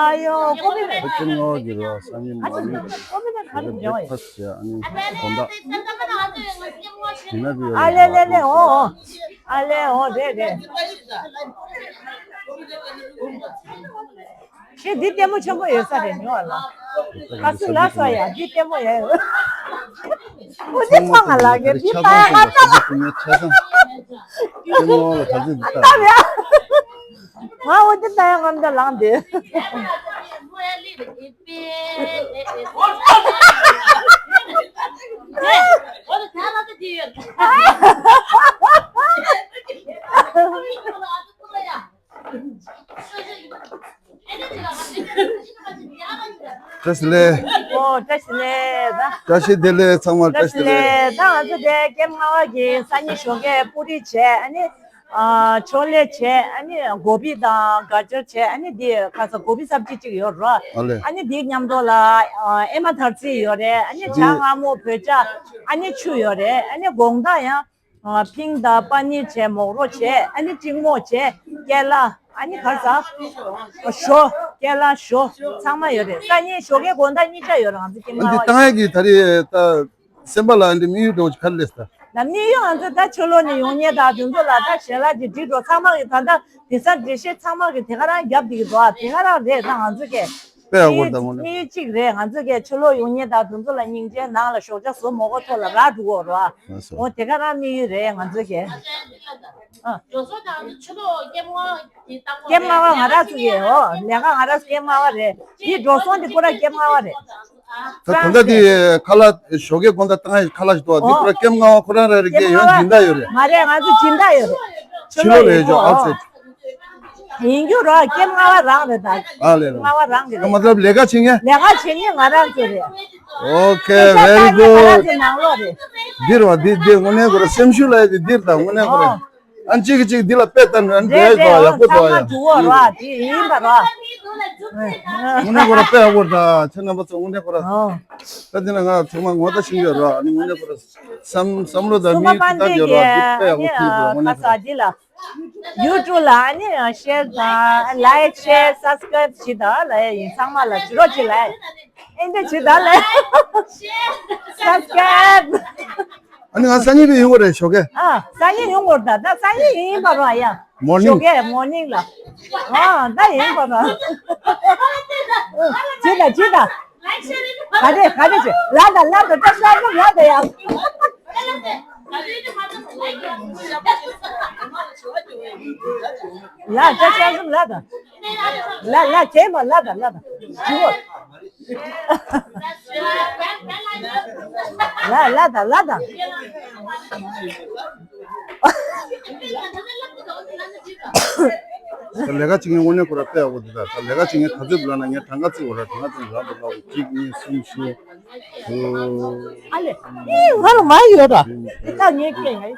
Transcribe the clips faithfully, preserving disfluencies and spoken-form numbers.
ཨ་ཡོ་ཀོ་མི་མེད། ཁྱེད་ངོ་གི་ར་སང་ཉིན་མ་ནི་ཀོ་མི་མེད་ག་རེ་འཇོག་ཡ། ཁ་ཞེ་ཨ་ནི་དགོང་དག་ཡིན་ན་གི་ཡོད། ཨ་ལེ་ལེ་ལེ་ཨོ་ཨོ་ཨ་ལེ་ཨོ་རེད་རེད། ཁྱེད་འདི་ལྟད་མོ་ཆེན་པོ་ཡོད་ས་རེད་ཉོ་བ་ལ། ཁ་སུ་ལ་སོ་ཡ་འདི་ལྟད་མོ་ཡ་ཡོད། ཨོ་འདི་ཚང་མ་ལ་གི་འདི་ལྟ་ཡ་ང་ལྟ་ལ། ང་འོ་འདི་ལྟ་ཡ་ང་ལྟ་ལང་འདི། བཀྲ་ཤིས་བདེ་ལེགས། ཨོ་བཀྲ་ཤིས་བདེ་ལེགས། བཀྲ་ཤིས་བདེ་ལེགས་ཚང་མར་བཀྲ་ཤིས་བདེ་ལེགས། ད་ང་ཚོ་དེ་ཀེམ་ལྔ་པ་གི་སང་ཉིན་ཞོགས་ཀས་པུ་རི་བྱས་ཨ་ནི་ཨ་ཆོ་ལེ་བྱས་ཨ་ནི་གོ་བི་དང་ག་ཅོར་བྱས་ཨ་ནི་འདི་ཁ་ས་གོ་བི་སབ་ཅི་གཅིག་ཡོད་རོ། ཨ་ལེ། ཨ་ནི་འདི་མཉམ་དུ་ལ་ཨ་ཨེ་མ་དར་ཚིལ་ཡོད་རེད། ཨ་ནི་ཇ་འདི་མངར་མོ་བོད་ཇ། ཨ་ནི་ཆུ་ཡོད་རེད། ཨ་ནི་དགོང་དག་ཡང་ཨ་ཕིང་དང་པ་ནིར་བྱས་མོག་རོ་བྱས་ཨ་ནི་ཀྲིག་མོག་བྱས་ཀེ་ལ། ཨ་ནི་གར་ས་ཞོ་ཀེ་ལ་ཞོ་ཚང་མ་ཡོད་རེད། སང་ཉིན་ཞོགས་ཀས་དགོང་དག་གཉིས་ཆ་ཡོད་རེད་ང་ཚོ་ཀེམ་ཨ་འདི་ལྔ་པ་བཏང་ཡས་ཀྱི་ད་རེས་ད། སེམས་པ་ལ་འདི་དམིགས་ཡུལ་འདྲ་བོ་ཅིག་ག་རེ་སླེབས་ད། ད་དམིགས་ཡུལ་ང་ཚོ་ད་ཕྱི་ལོགས་ནས་ཡོང་མཁན་དང་དེ་ཚོ་ལ་ད་ཞལ་ལག་ཅིག་སྒྲིག་འགྲོ། ཚང་མ་གི་ད་ལྟ་དེ་སར་འགྲེལ་བཤད་ཚང་མ་གི་དེ་ག་རང་རྒྱབ་བསྡད་ཀྱི་འདུག་ཨ་དེ་ག་རང་རེད། ད་ང་ཚོ་གས་དཔེ་ཡག་པོ་རེད་ད་དམིགས་དངོས་གནས། དམིགས་ཡུལ་གཅིག་རེད། ང་ཚོ་གས་ཕྱི་ལོགས་ཡོང་མཁན་དང་དེ་ཚོ་ལ་སྙིང་རྗེ་ནང་ལ་ཞོགས་ཇ་བཟོ་མ་དགོས་ཐོག་ལ་རག་འགྲོ་གི་རེད་བ། ལགས་སོ། འོ་དེ་ག་རང་དམིགས་ཡུལ་རེད་ང་ཚོ་གས། ཨ། ཀེམ་ལྔ་པ་ང་རང་ཚོ་གས། འོ་ལས་ཀ་ང་རང་ཚོ་ཀེམ་ལྔ་པ་རེད། དེ་འགྲོ་སོང་དེ་ཀོ་ར་ཀེམ་ལྔ་པ་རེད། ད་ད་ལྟ་དེ་ཁ་ལག་ཞོགས་ཀས་དགོང་དག་བཏང་ཡ་ཁ་ལག་ཞིག་འདུག་བ། འདི་ཨོ། ཁོ་རང་ཀེམ་ལྔ་པ་ཁོ་རང་རང་རེད་ཀེམ་ཀྱི་ཡང་ལྔ་པ་སྦྱིན་བདག་ཡོད་རེད། མ་རེད། ང་ཚོ་སྦྱིན་བདག་ཡོད་རེད། ཕྱི་ལོགས་ལ་ཡོད་ཅོག་ཨའུ་སའིཌ། ཡིན་རྒྱུ་རོགས་ཀེམ་ལྔ་པ་རང་རེད་ད། ཨ་ལས་ལ། ལྔ་པ་རང་རེད། ད་མ་ཏ་ལབ་ལས་ཀ་བྱེད་མཁན། ལས་ཀ་བྱེད་མཁན་ང་རང་ཚོ་རེད། Okay, very good. ང་རང་ཚོ་ནང་ལོགས་རེད། འདིར་བ་འདི་འདི་དངོས་གནས་ཁོ་ར་སེམས་ཤུགས་ལ་ཡ་འདི་འདིར་ད་དངོས་གནས་ཁོ་ར། ཨོ། ཨ་གཅིག་གིས་གཅིག་འདི་ལ་དཔེ་ལྟ་ནས་འདི་རེད་ཡོད་རེད། ཡག་པོ་འདུག་ཚང་མ་ཡ། འགྲོ་བ་ར་དེ་ཡིན་པ་ར། དངོས་གནས་ཁོ་ར་དཔེ་ཡག་པོ་རེད་ད་ཁྱེད་རྣམ་པ་ཚོ་དངོས་གནས་ཁོ་ར། ཨོ། ད་འདི་ན་ང་ཚང་མ་ངོ་ལྟ་ཤེས་ཀྱི་ཡོད་ར། ཨ་ནི་དངོས་གནས་ཁོ་ར་བསམ་བསམ་བློ་དང་མིག་ལྟ་གི་ཡོད་ར། འདི་དཔེ་ཡག་པོ་ཐུག་འདུག་དངོས་གནས་ཁོ་ར། ཁ་ས་འདི་ལ་ཡུ་ཊུབ་ལ་ཨ་ནི་ཤེར་དང་ལའིཀ་ཤེར་སབ་སི་ཀ་རའིབ་བྱེད་དང་ལ་ཡ་ཡིན། ཚང་མ་ལ་བྱེད་རོགས་བྱེད་ལ་ཡ། ཨེ་འདྲ་བྱེད་དང་ལ་ཡ། སབ་སི་ཀ་རའིབ། ཨ་ནི་ང་སང་ཉིན་པས་ཡོང་གི་རེད་ཞོགས་ཀས། ཨ་སང་ཉིན་ཡོང་གི་རེད་ད། ད་སང་ཉིན་ཡིན་པ་རོ་ཡ། མོར་ནིང་། ཞོགས་ཀས་མོར་ནིང་ལ། ཨ་ད་ཡིན་པ་རོ། བྱེད་ད་བྱེད་ད། ག་རེ་ག་རེ་བྱེད། ལ་ད་ལ་ད་ད་ཤ་ལ་ད་ཡ། ལ་ད་ཤ་ལ་ད། ལ་ལ་བྱེད་མ་ལ་ད་ལ་ད། ལ་ལ་ད་ལ་ད། ད་ལས་ཀ་བྱེད་མཁན་དངོས་གནས་ཁོ་ར་དཔེ་ཡག་པོ་འདུག་ད་ད་ལས་ཀ་བྱེད་མཁན་ག་ཚོད་འདུག་ལབ་ན་ངས་གྲངས་ཀ་བརྩི་དགོས་ར། གྲངས་ཀ་བརྩི་ན་རག་འདུག་ལབ། གཅིག་གཉིས་གསུམ་བཞི་དགུ། ཨ་ལེ། ཨེ་ང་ལ་མ་ཡོད་ར། ད་ངས་སྐད་ང་།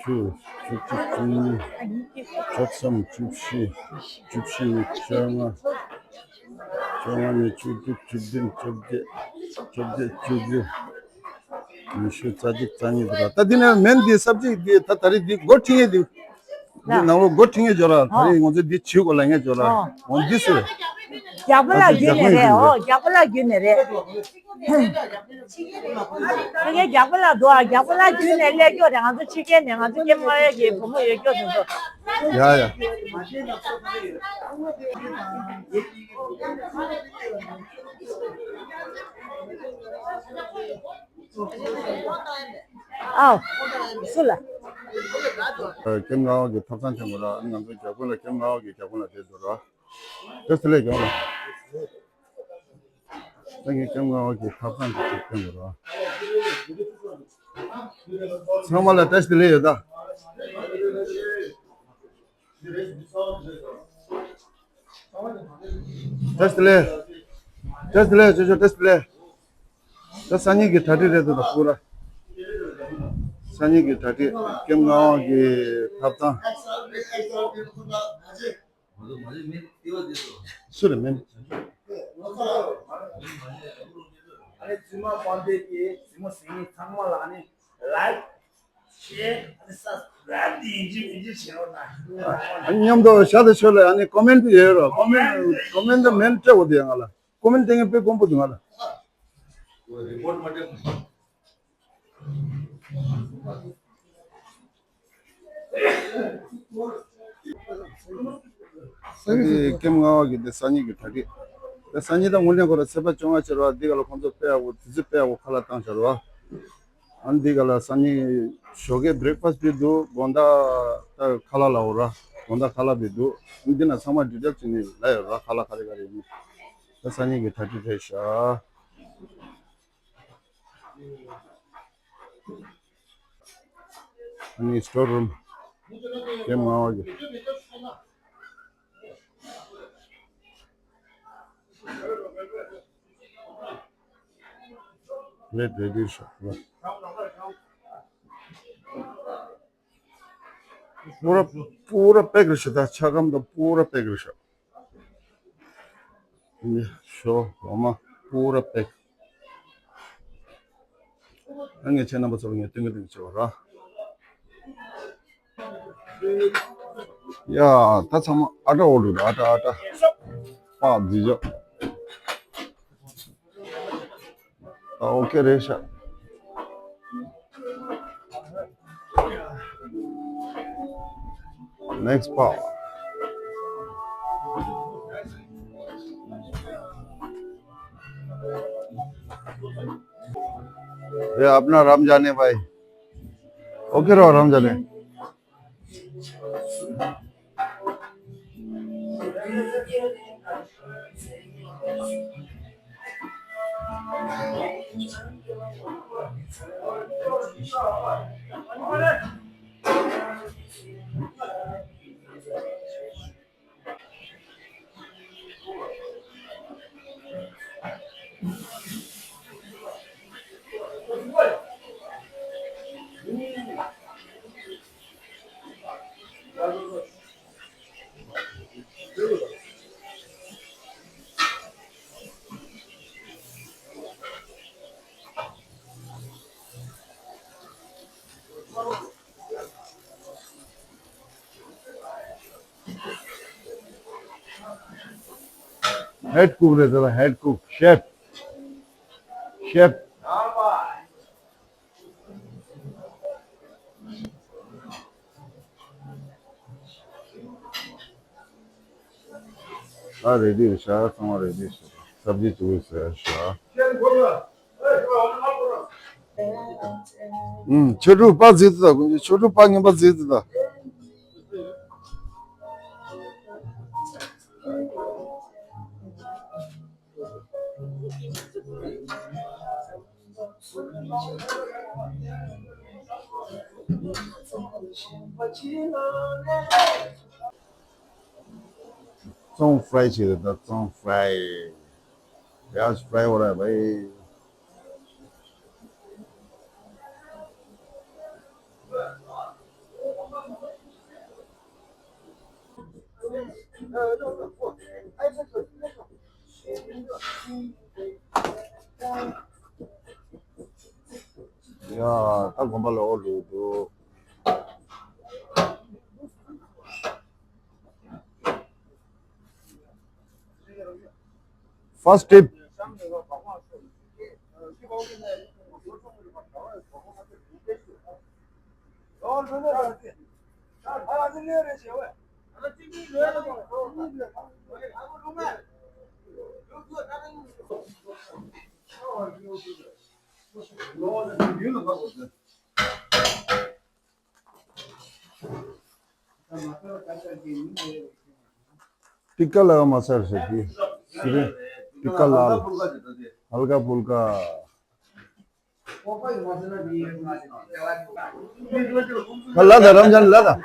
བཅུ། བཅུ་གཅིག་བཅུ་གཉིས། བཅུ་གསུམ། བཅུ་བཞི། བཅུ་བཞི་ནས་བཅོ་ལྔ། བཅོ་ལྔ་ནས་བཅུ་དྲུག་བཅུ་བདུན། བཅོ་བརྒྱད། བཅོ་བརྒྱད། བཅུ་དགུ། ཉི་ཤུ། རྩ་གཅིག་རྩ་གཉིས་འདུག་ད་འདི་ནས་མེན་འདི་སབ་ཇེག་འདི་ད་ད་རེས་འདི་འགོ་ཁྲིད་མཁན་འདི། འདི་ནང་ལོགས་འགོ་ཁྲིད་མཁན་འབྱོར་ར། ད་རེས་ང་ཚོ་འདི་བྱེད་དགོས་ལབ་མཁན་འབྱོར་ར། ཨོ། འོ་འདི་ཟེར། རྒྱག་པ་ལ་བརྒྱུད་ནས་རེད། ཨོ་རྒྱག་པ་ལ་བརྒྱུད་ནས་རེད། ཁྱེད་ཀྱི་རྒྱག་པ་ལ་འདུག་ཨ། རྒྱག་པ་ལ་བརྒྱུད་ནས་སླེབས་ཀྱོག་རེད། ང་ཚོ་ཕྱི་རྒྱལ་ནས་ང་ཚོ་ཀེམ་ལྔ་པའི་གི་བུ་མོ་ཡོད་ཀྱོག་དེ་ཚོ། ཡ་ཡ། ཨའོ། སུ་ལ། ཀེམ་ལྔ་པ་གི་ཐབ་ཚང་ཐོན་དགོས་ར། ང་ཚོ་རྒྱ་དཔོན་ལ་ཀེམ་ལྔ་པ་གི་རྒྱ་དཔོན་ལ་བསྡད་འདུག་ར། བཀྲ་ཤིས་བདེ་ལེགས་ལ། ད་ངས་ཀེམ་ལྔ་པ་གི་ཐབ་ཚང་གི་ཐོན་དགོས་ར། ཚང་མ་ལ་བཀྲ་ཤིས་བདེ་ལེགས་ཡོད་ད། བཀྲ་ཤིས་བདེ་ལེགས། བཀྲ་ཤིས་བདེ་ལེགས། ཅོ་ཅོ་བཀྲ་ཤིས་བདེ་ལེགས། ད་སང་ཉིན་གྱི་གྲ་སྒྲིག་རེད་འདུག་ད་ཁོ་ར། སང་ཉིན་གྱི་གྲ་སྒྲིག་ཀེམ་ལྔ་པ་གི་ཐབ་ཚང་། སུ་རེད་མེན། ཨ་ནི་རྫུན་མ་དཔལ་ལྡན་གྱི་རྫུན་མ་ཟེར་མཁན་ཚང་མ་ལ་ཨ་ནི་ལའིཀ། མཉམ་དུ་ཤ་དེ་ཤོད་ལ་ཨ་ནི་ཀོ་མེན་ཊི་ཡོད་རོགས། ཀོ་མེན་ཊི་ཀོ་མེན་ཊི་མེན་སྤྲད་འོ་དེ་ང་ལ། ཀོ་མེན་ཊི་དེ་ངས་དཔེ་དཀོན་པོ་འདུག་ང་ལ། རི་པོར་མ་སྤྲད། ཨ་ནི་ཀེམ་ལྔ་པ་གི་དེ་སང་ཉིན་གི་གྲ་སྒྲིག་དེ་སང་ཉིན་ད་དངུལ་ལེན་ཁོ་ར་ཚེས་པ་བཅོ་ལྔ་ཆེ་ར་བ། འདི་ག་ལ་ཁོང་ཚོ་དཔེ་ཡག་པོ་དུས་ཚོད་དཔེ་ཡག་པོ་ཁ་ལག་བཏང་ཆ་ར་བ། ཨ་ནི་འདི་ག་ལ་སང་ཉིན་ཞོགས་ཀས་བྷི་རེག་ཕ་སི་ཊི་བི་འདུག་དགོང་དག་ད་ཁ་ལག་ལ་འོ་ར། དགོང་དག་ཁ་ལག་བི་འདུག་འདི་ན་ཚང་མ་ཌི་ཊེལ་བྱས་ནས་ལ་ཡོད་ར། ཁ་ལག་ག་རེ་ག་རེ་ཡིན། ད་སང་ཉིན་གི་གྲ་སྒྲིག་རེད་ཤག་ཨ་ནི་སི་ཊོར་རུམ་ཀེམ་ལྔ་པ་གི། ལེ་རེ་ཌི་ཤག་པུ་ར་པུ་ར་པེག་རེད་ཤག་ད་ཆ་སྒམ་དང་པུ་ར་པེག་རེད་ཤག་ཤོ་འོ་མ་པུ་ར་པེག་ཨ་ངས་ཁྱེད་རྣམ་པ་ཚོར་ངས་སྟོན་གི་སྟོན་གི་བྱེད་པ་ར། ཡ་ད་ཚང་མ་ཨ་ཏྲ་འོ་འདུག་ཨ་ཏྲ་ཨ་ཏྲ། པགས་འཛི་ཅོག་ད་ཨོ་ཁེ་རེད་ཤག་ནེག་སི་པགས། ये अपना राम जाने भाई। ओके रहो राम जाने। ཧེཌ་ཀུག་རེད་ཟེར་བ། ཧེཌ་ཀུག་ཤེཕ། ཤེཕ། ཨ་རེ་ཌི་རེད་ཤག་ཚང་མ་རེ་ཌི་རེད་ཤག་སབ་ཇི་བཙུགས་ཟེར་ཤག་ཨུམ། ཆོ་འཕྲུག་པ་ཟིག་ཏུ་ད། ཆོ་འཕྲུག་པ་ངན་པ་ཟིག་ཏུ་ད། ཙོང་ཧྥ་རའི་བྱས་ཏེ་ད་ཙོང་ཧྥ་རའི། प्याज फ्राई हो रहा है भाई। ཡ། ད་དགོན་པ་ལ་ཨོ་ལུག་འདུག First tip. टिक्का लगा मसाला से की। सिर्फ टिक्का लाल। हल्का फुल्का। ཁ་ལག་དང་རམ་ཅན་ལ་དང་།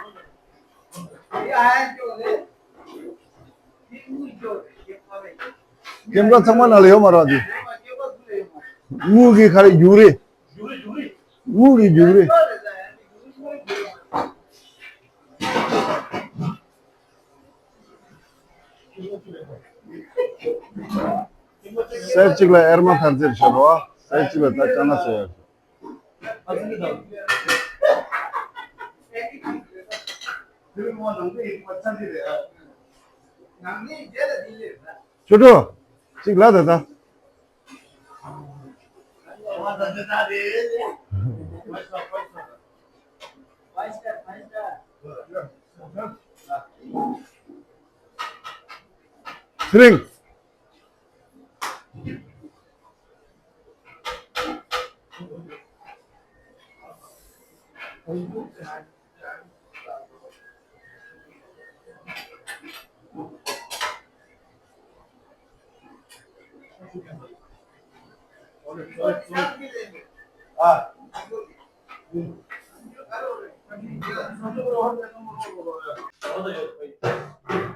ཀེམ་ར་ཚང་མ་ནང་ལ་ཡོད་མ་རེད་དེ། དངུལ་གྱི་ཁ་རེ་རྒྱུག་རེད། དངུལ་གྱི་རྒྱུག་རེད། སེར་གཅིག་ལ་ཨེར་མ་ཐར་རྩེར་ཤོར་བ། སེར་གཅིག་ལ་ད་ཅ་ན་ཟེར། ཆོས་གྲོགས། གཅིག་ལ་ད་ད། ཚེ་རིང་།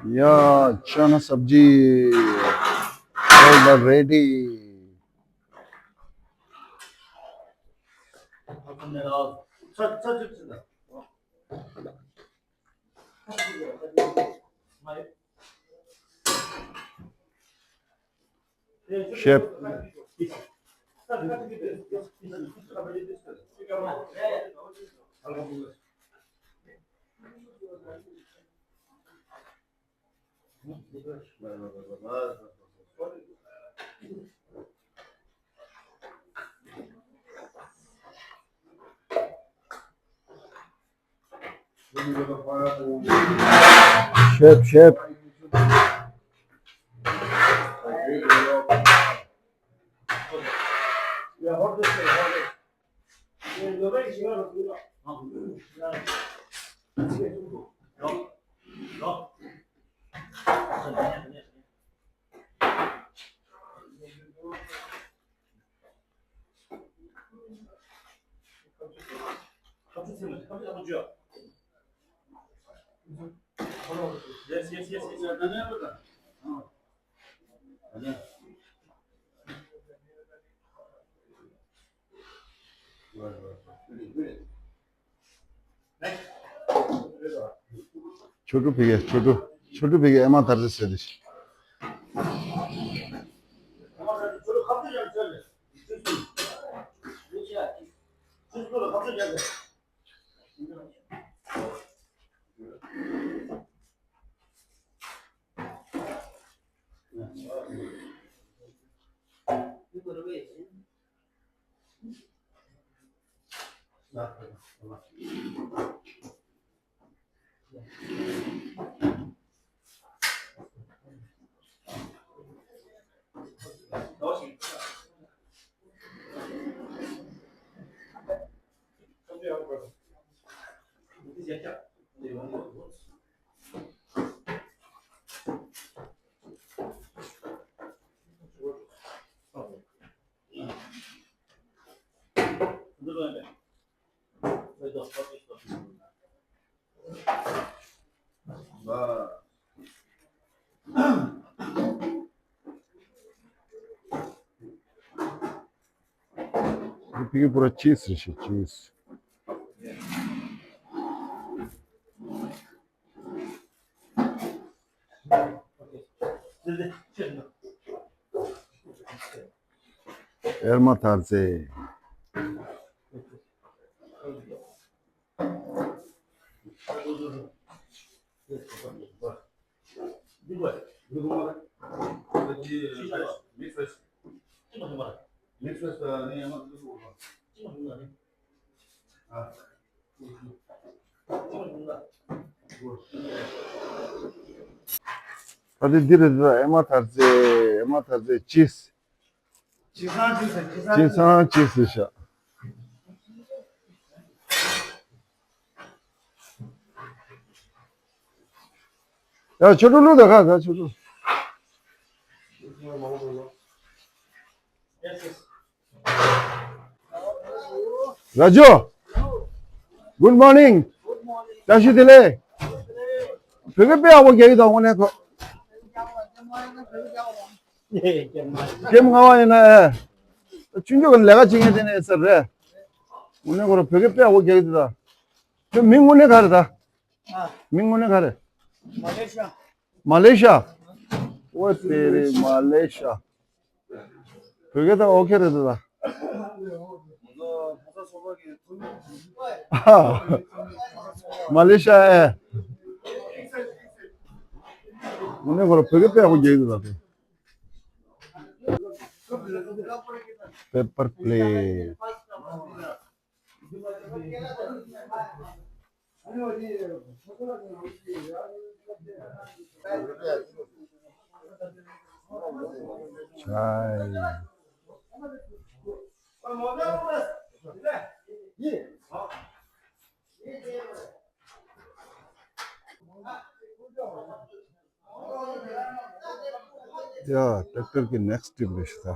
ཡ། ཆ་ན་སབ་ཇི། All the ready. Chef. Chef, chef. Yes, yes, yes, yes. ཆོས་གྲུབ་ཕ་གི། ཆོས་གྲུབ། ཆོས་གྲུབ་ཕ་གི་ཨེ་མ་དར་རྩེ་ཟེར་དེ། ཕ་གི་པུ་ར་ཅིས་རེད་ཤག་ཅིས། ཨེ་མ་དར་རྩེ། ད་དེ་འདི་རེད། ཨེ་མ་དར་རྩེ། ཨེ་མ་དར་རྩེ་ཅིས། ཅི་སང་ཅི་ཟེར། ཅི་སང་ཅི་ཟེར་ཤག་ཡ། ཆོས་གྲུབ་ལུག་ད་ག་ད་ཆོས་གྲུབ། ར་ཇོ། Good morning. བཀྲ་ཤིས་བདེ་ལེགས། བོད་སྐད་དཔེ་ཡག་པོ་རྒྱག་གི་འདུག་དངོས་གནས་ཁོ། ཀེམ་ལྔ་པ་ཡིན་ན་ཨེ། ཆུང་ཆུང་གི་ལས་ཀ་བྱེད་མཁན་དེ་ནས་ཟེར་རེད། དངོས་གནས་ཁོ་རང་བོད་སྐད་དཔེ་ཡག་པོ་རྒྱག་གི་འདུག་ད། ཁྱོད་མིང་དངོས་གནས་ག་རེ་ད། ཨ། མིང་དངོས་གནས་ག་རེ། མ་ལེ་ཤ། མ་ལེ་ཤ། ཨོ་ཙི་རེ་མ་ལེ་ཤ། བོད་སྐད་ད་ཨོ་ཁེ་རེད་ད། ཨ། མ་ལེ་ཤ་ཨེ། དངོས་གནས་ཁོ་རང་བོད་སྐད་དཔེ་ཡག་པོ་རྒྱག་གི་འདུག་ད་དེ། Paper plate. Chai. Yeah, tractor ki next trip le shita.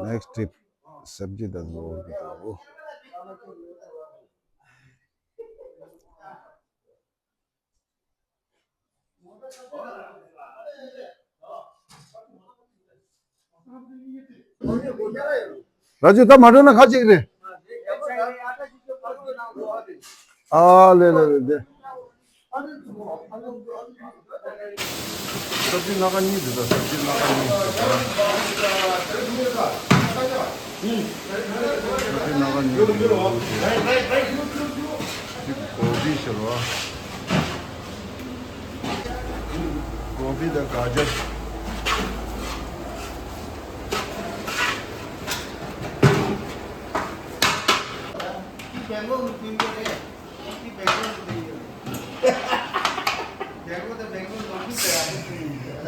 Next trip, sabji da lo. ར་ཇུ་ད་མ་འགྲོ་ན་ཁ་ཅིག་རེད། ཨ་ལེ་ལེ་ལེ་ལེ། སབ་ཇི་སྣ་ཁ་གཉིས་འདུག་ད། སབ་ཇི་སྣ་ཁ་གཉིས་འདུག་ད། སབ་ཇི་སྣ་ཁ་གཉིས་འདུག་ད། གཅིག་གོ་བི་ཟེར་བ། གོ་བི་དང་ག་ཅར།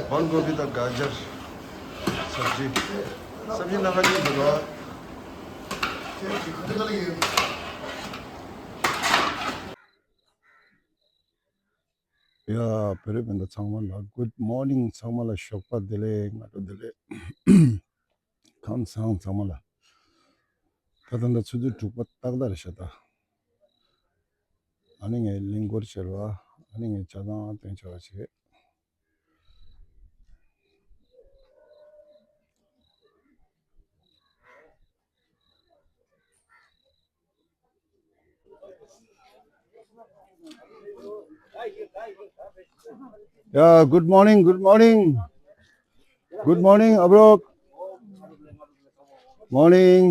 बंद गोभी तक गाजर सब्जी। सब्जी ना खाइए बाबा। ཡ། བོད་རིགས་སྤུན་ཟླ་ཚང་མ་ལ་good morning། ཚང་མ་ལ་ཞོགས་པ་བདེ་ལེགས། སྔ་དྲོ་བདེ་ལེགས། ཁམས་བཟང་ཚང་མ་ལ། ད་ལྟ་ད་ཆུ་ཚོད་དྲུག་པ་ཏག་ཏག་རེད་ཤག་ད། ཨ་ནི་ངས་གླིང་སྐོར་བྱེད་རོགས། ཨ་ནི་ངས་ཇ་དང་སྟེང་བྱ་བ་བྱེད། Yeah, good morning, good morning. Good morning, Abrok. Morning.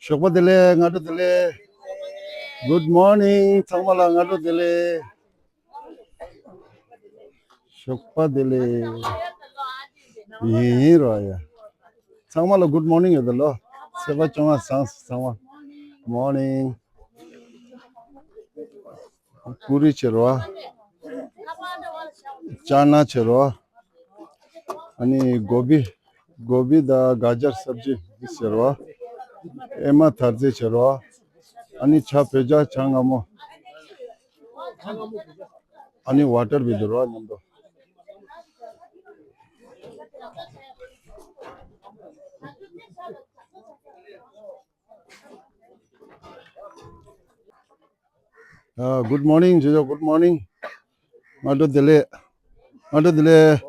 ཞོགས་པ་བདེ་ལེགས། སྔ་དྲོ་བདེ་ལེགས། Good morning. ཚང་མ་ལ་སྔ་དྲོ་བདེ་ལེགས། ཞོགས་པ་བདེ་ལེགས། ཡིན་རོགས་ཡ། ཚང་མ་ལ་good morning ཡོད་ད་ལོ། ཚེས་པ་བཅོ་ལྔ་བཟང་ཚང་མ། Morning། པུ་རི་བྱེད་རོགས། ཅ་ན་བྱེད་རོགས། ཨ་ནི་གོ་བི། གོ་བི་དང་ག་ཅར་སབ་ཇི་འདི་བྱེད་རོགས། ཨེ་མ་དར་རྩེ་བྱེད་རོགས། ཨ་ནི་ཇ། བོད་ཇ། ཇ་མངར་མོ། ཨ་ནི་ཝ་ཊར་བི་དུ་རོ་མཉམ་དུ། ཨ། Good morning ཇོ་ཇོ། Good morning། སྔ་དྲོ་བདེ་ལེགས། སྔ་དྲོ་བདེ་ལེགས།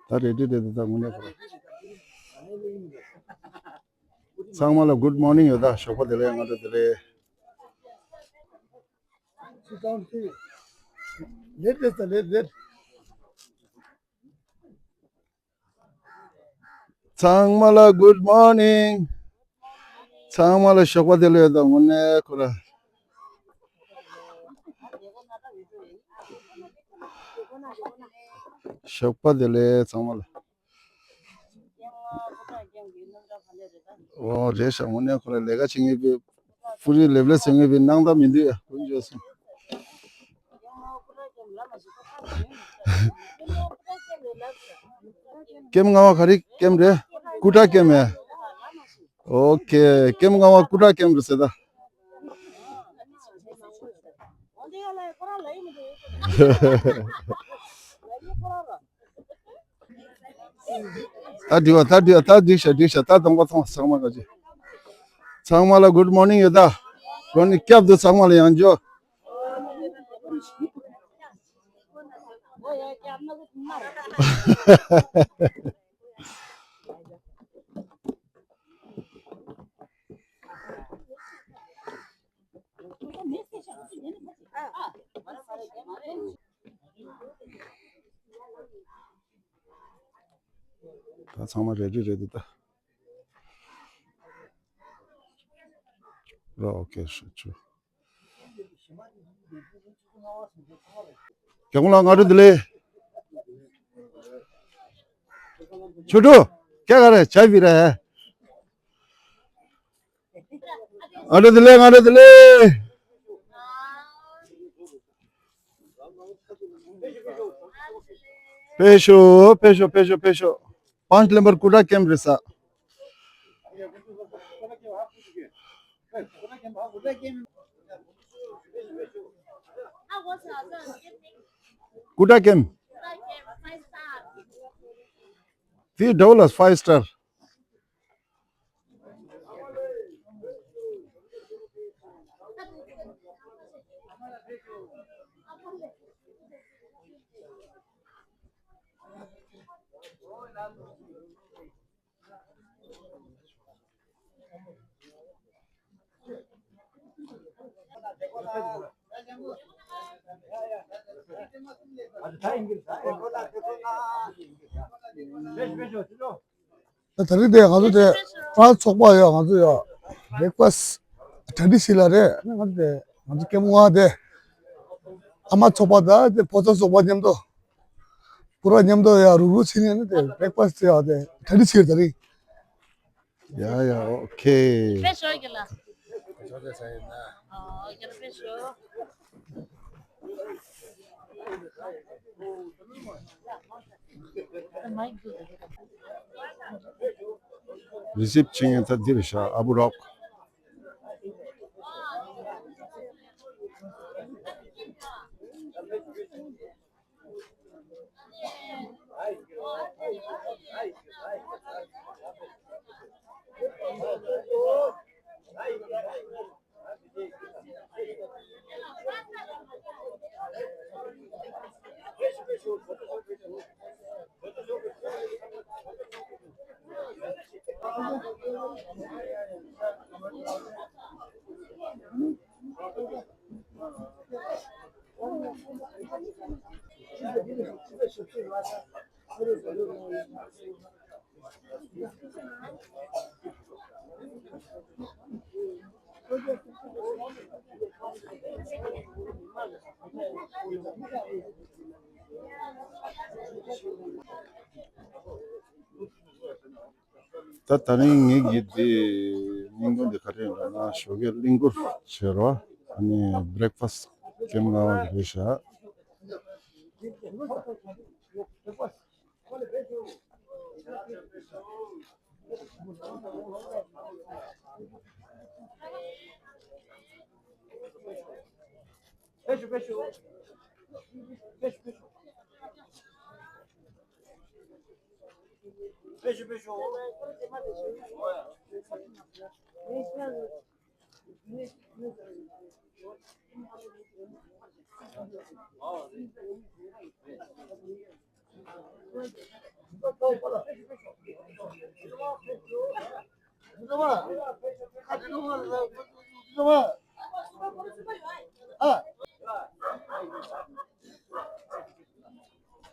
ད་རེད་དེ་རེད་དེ། ད་དངོས་གནས་ཁོ་རང་། ཚང་མ་ལ་good morning ཡོད་ད། ཞོགས་པ་བདེ་ལེགས། སྔ་དྲོ་བདེ་ལེགས། ཚང་མ་ལ་good morning། ཚང་མ་ལ་ཞོགས་པ་བདེ་ལེགས་ཡོད་ད། དངོས་གནས་ཁོ་རང་། ཞོགས་པ་བདེ་ལེགས་ཚང་མ་ལ། འོ་རེད་ཤག་དངོས་གནས་ཁོ་རང་ལས་ཀ་བྱེད་མཁན་པའི་ཕུ་རི་ལེབ་ལེ་ཟེར་མཁན་པའི་སྣང་དག་མི་འདུག་ཡ། ཀུན་སྤྱོད་སོང་། ཀེམ་ལྔ་པ་ག་རེ་ཀེམ་རེད། ཀུ་ཊ་ཀེམ་ཡ། ཨོ་ཁེ། ཀེམ་ལྔ་པ་ཀུ་ཊ་ཀེམ་རེད་ཟེར་ད། ད་འགྲིག་པ། ད་འགྲིག་པ། ད་འགྲིག་ཤག་འགྲིག་ཤག་ད་གདོང་པ་མཐོང་། ཚང་མ་ག་ཅི། ཚང་མ་ལ་good morning ཡོད་ད། གོ་ནི་སྐྱབས་འདུག་ཚང་མ་ལ་ཡང་འཇོ། ད་ཚང་མ་རེ་ཌི་རེད་འདུག་ད། རོ་ཨོ་ཀེ་ཧྲ་ཆུ། རྒྱལ་ཁོང་ལགས་སྔ་དྲོ་བདེ་ལེགས། ཆོ་འཕྲུལ། क्या कर रहे? चाय पी रहे हैं? སྔ་དྲོ་བདེ་ལེགས། སྔ་དྲོ་བདེ་ལེགས། ཕེབས་ཤོག་ཕེབས་ཤོག་ཕེབས་ཤོག་ཕེབས་ཤོག पाँच नंबर कुटा कैंप रहे सा। कुटा कैंप। في دولة فايف ستار. ད་ད་རིང་དེ་ང་ཚོ་དེ་ཕར་ཚོགས་པ་ཡོད། ང་ཚོ་ཡོད། བྷེ་རེག་ཕ་སི་གྲ་སྒྲིག་ཞིག་ལ་རེད། ང་ཚོ་དེ་ང་ཚོ་སྐྱེ་བོ་ལྔ་དེ་ཨ་མ་ཚོགས་པ་དང་དེ་ཕོ་གསར་ཚོགས་པ་མཉམ་དུ་བུ་ར་མཉམ་དུ་ཡ་རུག་རུག་ཕྱིན་ནས་དེ་བྷེ་རེག་ཕ་སི་ཡ་དེ་གྲ་སྒྲིག་བྱས་ད་རིང་། ཡ་ཡ་ཨོ་ཁེ། དཔེ་ཤོ་གི་ལ། ཨོ་ཡ་དཔེ་ཤོ། རི་སིབ་ཆེན་ཡང་ད་འདིར་བཞག་ཨ་བུ་རོག་ད་ད་རིང་ངེད་ཀྱི་དེ་སྙིང་དོན་དེ་ག་རེ་ཡིན་ལབ་ན་ཞོགས་ཀས་གླིང་སྐོར་བྱེད་རོགས། ཨ་ནི་བྷེ་རེག་ཕ་སི་ཀེམ་ལྔ་པ་རེད་ཤག་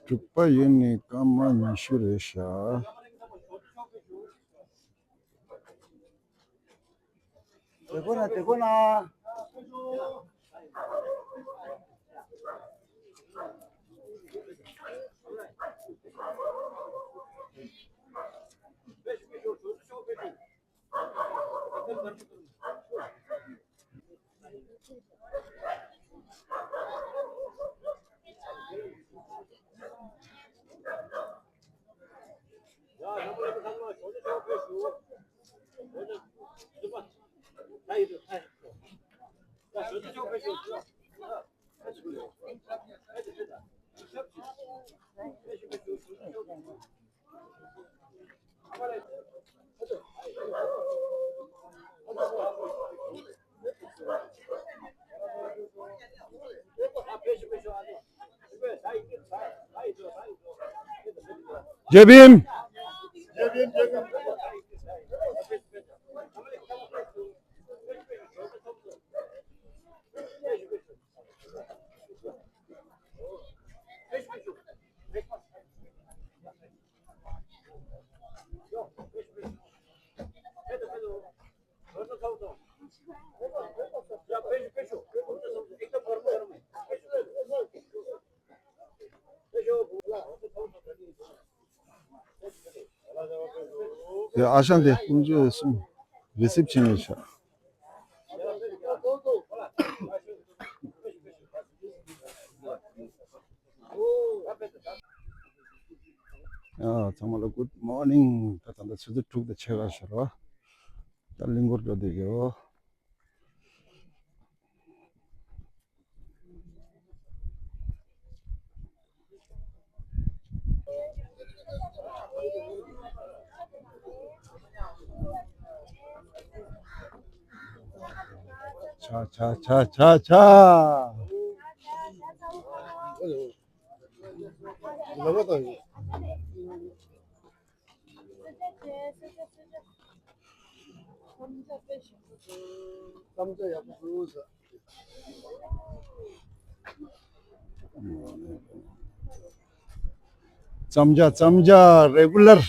དྲུག་པ་ཡོད་ནི་སྐར་མ་ཉི་ཤུ་རེད་ཤག་དེ་གོ་ན་དེ་གོ་ན། རྒྱལ་བིམ། དེ་ཨ་ཞང་དེ་དཀོན་མཆོག་གསུམ་རི་སིབ་བྱེད་ཡོད་ཤག་ཡ། ཚང་མ་ལ་good morning། ད་ད་ལྟ་ཆུ་ཚོད་དྲུག་དང་ཕྱེད་ཀ་ཤར་བ། ད་གླིང་སྐོར་འགྲོ་བསྡད་ཡོད། ཆ་ཆ་ཆ་ཆ་ཆ། བརྩམ་བྱ་བརྩམ་བྱ་རེ་གུ་ལར།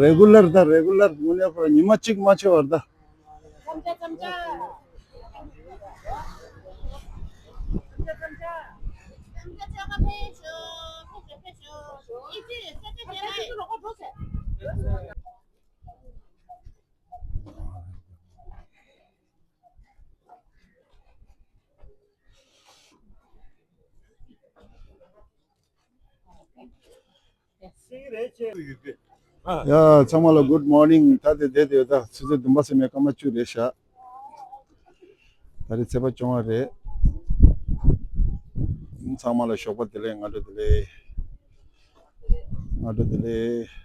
རེ་གུ་ལར་ད་རེ་གུ་ལར་དངོས་གནས་ཁོ་རང་ཉི་མ་གཅིག་མ་ཆད་པར་ད། ཡ། ཚང་མ་ལ་good morning། ད་དེ་བསྡད་དེ་ད་ཆུ་ཚོད་བདུན་པ་ཟིན་ནས་སྐར་མ་བཅུ་རེད་ཤག་ད་རེས་ཚེས་པ་བཅོ་ལྔ་རེད། ཚང་མ་ལ་ཞོགས་པ་བདེ་ལེགས། སྔ་དྲོ་བདེ་ལེགས། སྔ་དྲོ་བདེ་ལེགས།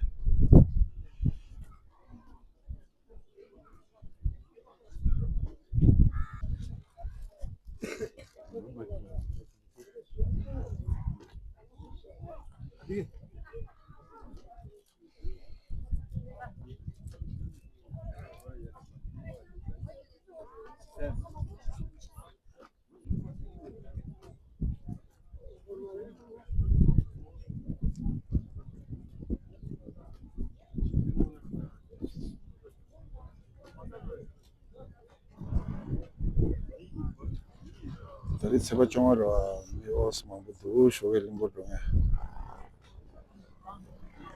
ད་རེས་ཚེས་པ་བཅོ་ལྔ་རེད་བ། མི་ཨོ་སི་མང་པོ་འདུག་ཞོགས་ཀས་གླིང་སྐོར་འགྲོ་མཁན།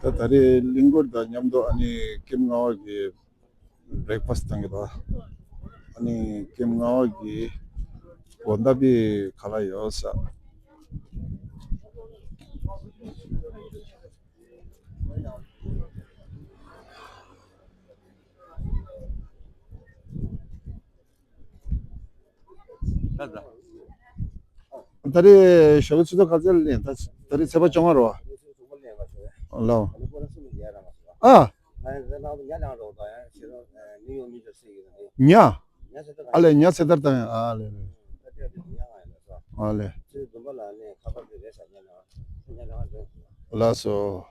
ད་ད་རེས་གླིང་སྐོར་དང་མཉམ་དུ་ཨ་ནི་ཀེམ་ལྔ་པ་གི་བྷེ་རེག་ཕ་སི་གཏང་གི་འདུག་ཨ་ནི་ཀེམ་ལྔ་པ་གི་དགོང་དག་པའི་ཁ་ལག་ཡོད་ས། ད་རེས་ཞོགས་ཀས་ཆུ་ཚོད་ག་ཚོད་ལ་ལེན། ད་ད་རེས་ཚེས་པ་བཅོ་ལྔ་རེད་བ། ལའོ། ཨ། ཉ། ཨ་ལེ་ཉ་ཚེ་ཐར་དང་ཨ་ལེ། ཨ་ལེ། ལགས་སོ།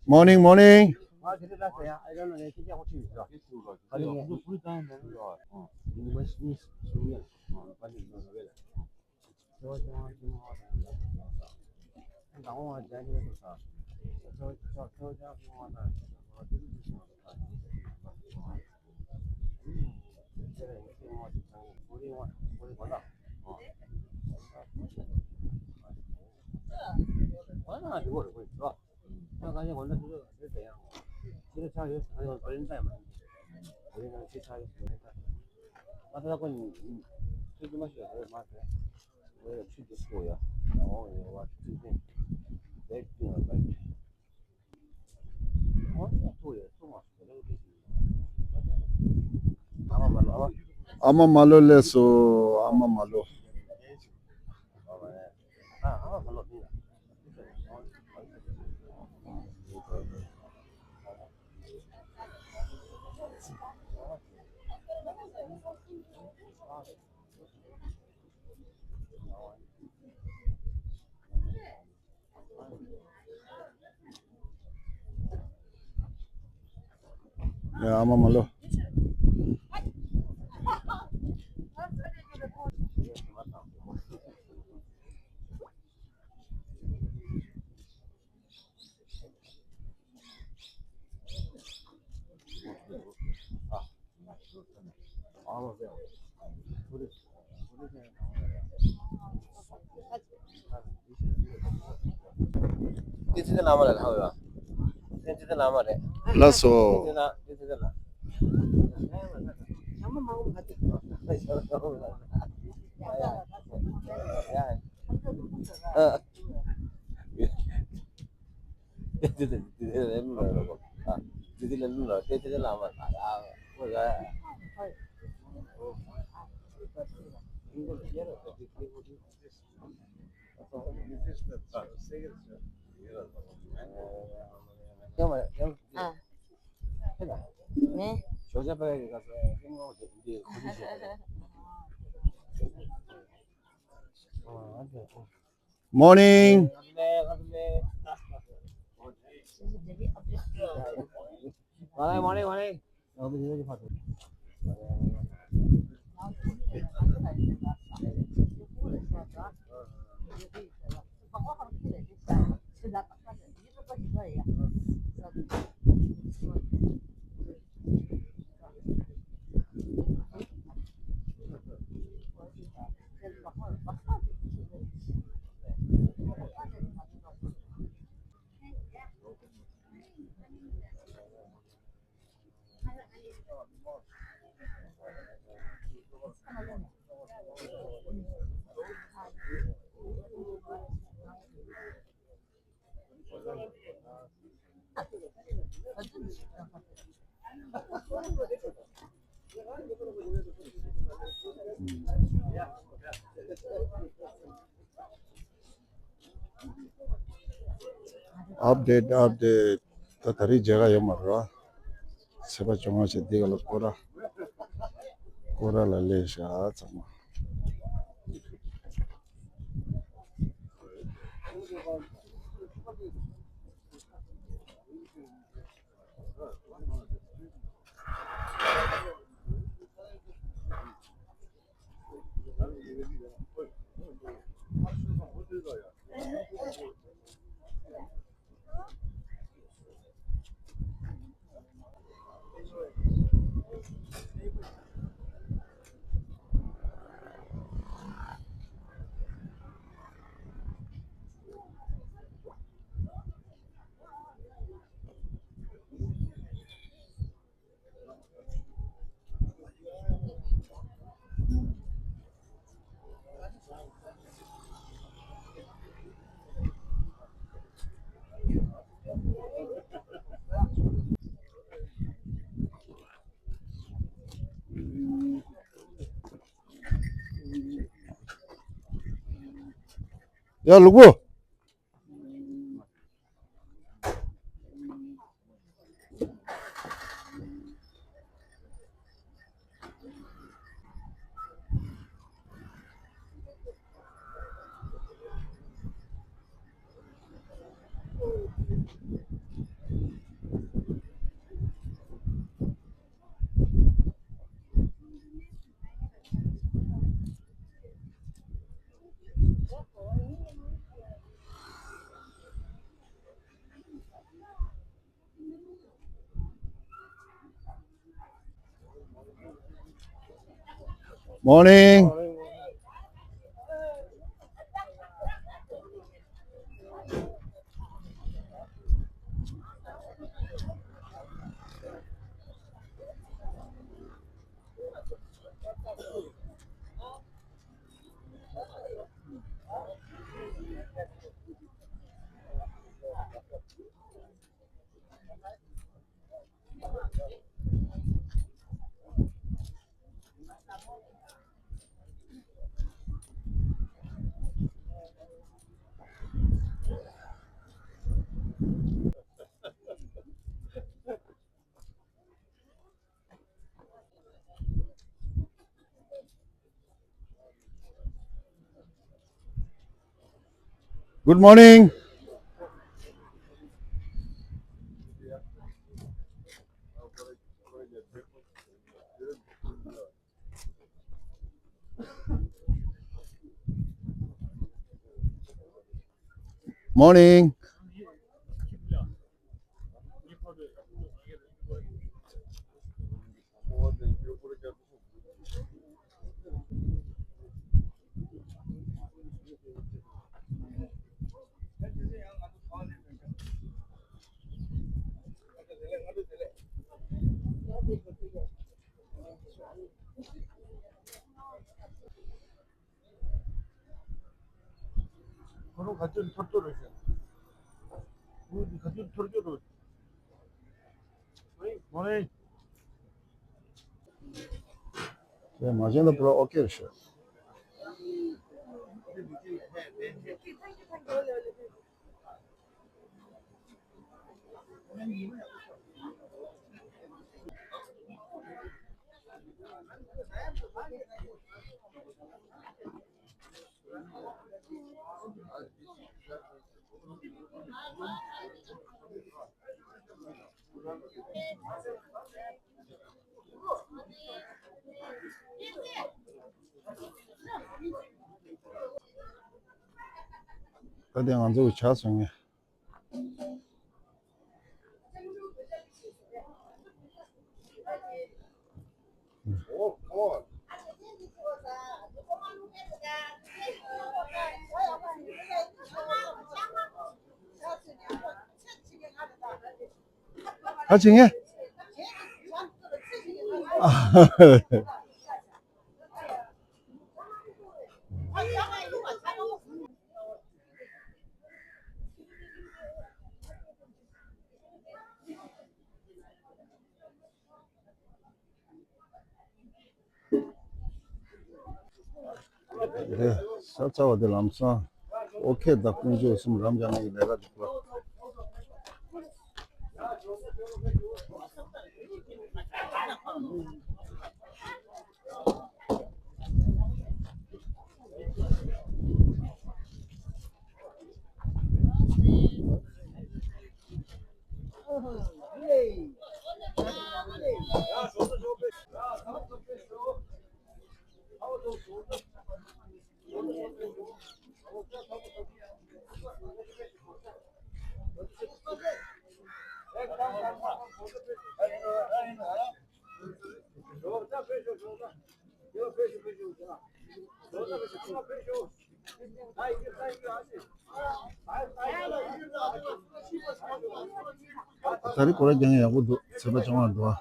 Morning, morning. ཨ་མ་མ་ལོ་ལགས་སོ། ཨ་མ་མ་ལོ། ཡ། ཨ་མ་མ་ལོ། ཚེ་བརྟན་བླ་མ་ལ་ལྷག་ཡོད། ཚེ་བརྟན་བླ་མ་རེད། ལགས་སོ། ཚེ་བརྟན་ཚེ་བརྟན་ལ། ཨ། ནི། Morning. Morning, morning, morning. Update, update. ད་ད་རེས་མཇལ་ཁ་ཡོད་མ་རེད་བ། ཚེས་པ་བཅོ་ལྔ་ཞིག་འདི་ག་ལ་སྐོར་ར། སྐོར་ར་ལ་སླེབས་ཤག་ཚང་མ། ཡ་ལུག་པོ། Morning. Good morning. Morning. ཁ་ཆུ་ཐོར་ཐོར་རེད་ཤག་ཁ་ཆུ་ཐོར་ཐོར་རེད། མོ་ནི། ཡ་མ་བྱན་ད་པུ་ར་ཨོ་ཀེ་རེད་ཤག་ད་དེ་ང་ཚོ་གི་ཆ་སོང་ངས། ཨ་ཅེ་ངས། རེད། ས་ཚ་བ་དེ་ལམ་སང་ཨོ་ཁེ་དང་ཀུན་སྤྱོད་གསུམ་རམ་འཇགས་ནས་ལས་ཀ་འགྲིག་པ། ད་རེས་སྐོར་ར་རྒྱག་ཡག་པོ་འདུག་ཚོད་པ་ཅང་མ་འདུག་ཨ།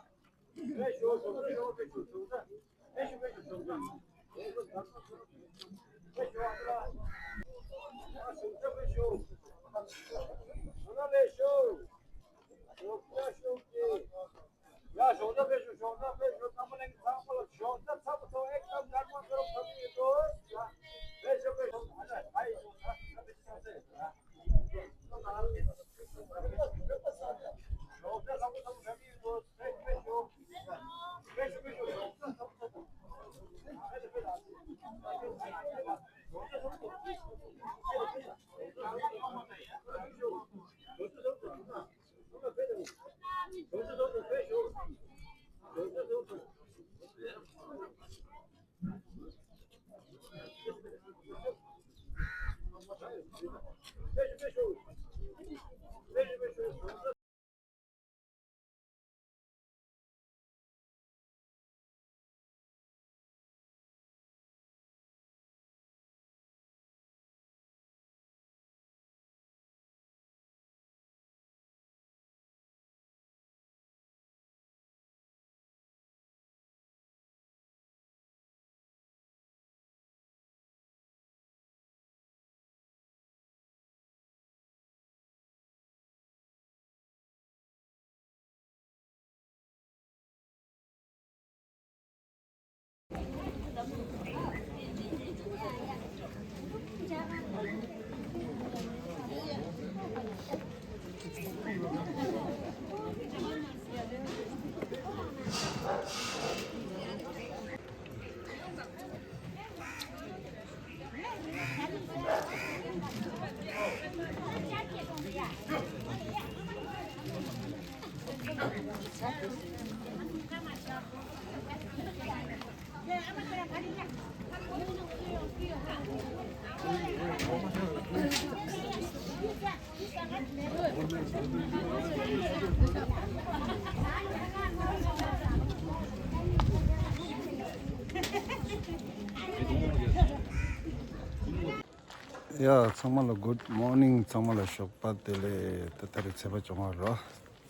ཡ། ཚང་མ་ལ་good morning། ཚང་མ་ལ་ཞོགས་པ་བདེ་ལེགས། ད་ད་རེས་ཚེས་པ་བཅོ་ལྔ་རོ།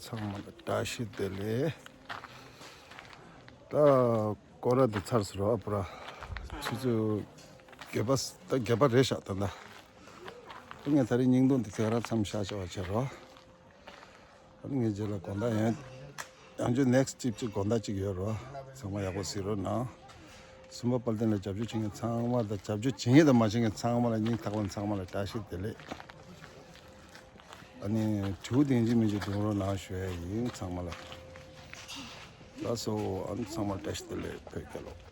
ཚང་མ་ལ་བཀྲ་ཤིས་བདེ་ལེགས། ད་སྐོར་ར་འདི་ཚར་སོང་རོ། ཨ་པུ་ར་ཆུ་ཚོད་བརྒྱད་པ། ད་བརྒྱད་པ་རེད་ཤག་ད་ལྟ། ངས་ད་རེས་བརྙན་ཐུང་འདི་ཚེ་རབ་མཚམས་བཞག་བྱ་བ་བྱེད་རོགས། ཨ་ནི་ངའི་རྗེས་ལ་དགོང་དག་ཡང་ཡང་བསྐྱར་next trip ཅིག་དགོང་དག་ཅིག་ཡོད་རོགས། ཚང་མ་ཡག་པོ་གཟིགས་རོགས་གནང་། སུམ་པ་དཔལ་ལྡན་ལ་རྒྱབ་སྐྱོར་བྱེད་མཁན་ཚང་མ་དང་རྒྱབ་སྐྱོར་བྱེད་མཁན་དང་མ་བྱེད་མཁན་ཚང་མ་ལ་སྙིང་ཐག་པ་ནས་ཚང་མ་ལ་བཀྲ་ཤིས་བདེ་ལེགས། ཨ་ནི་དྲིའུ་དེང་ཅི་མི་ཅི་གདོང་རོགས་གནང་ཞུ་ཡ་ཡིན་ཚང་མ་ལ། ལགས་སོ། ཨ་ནི་ཚང་མ་བཀྲ་ཤིས་བདེ་ལེགས། བོད་རྒྱལ་ལོ།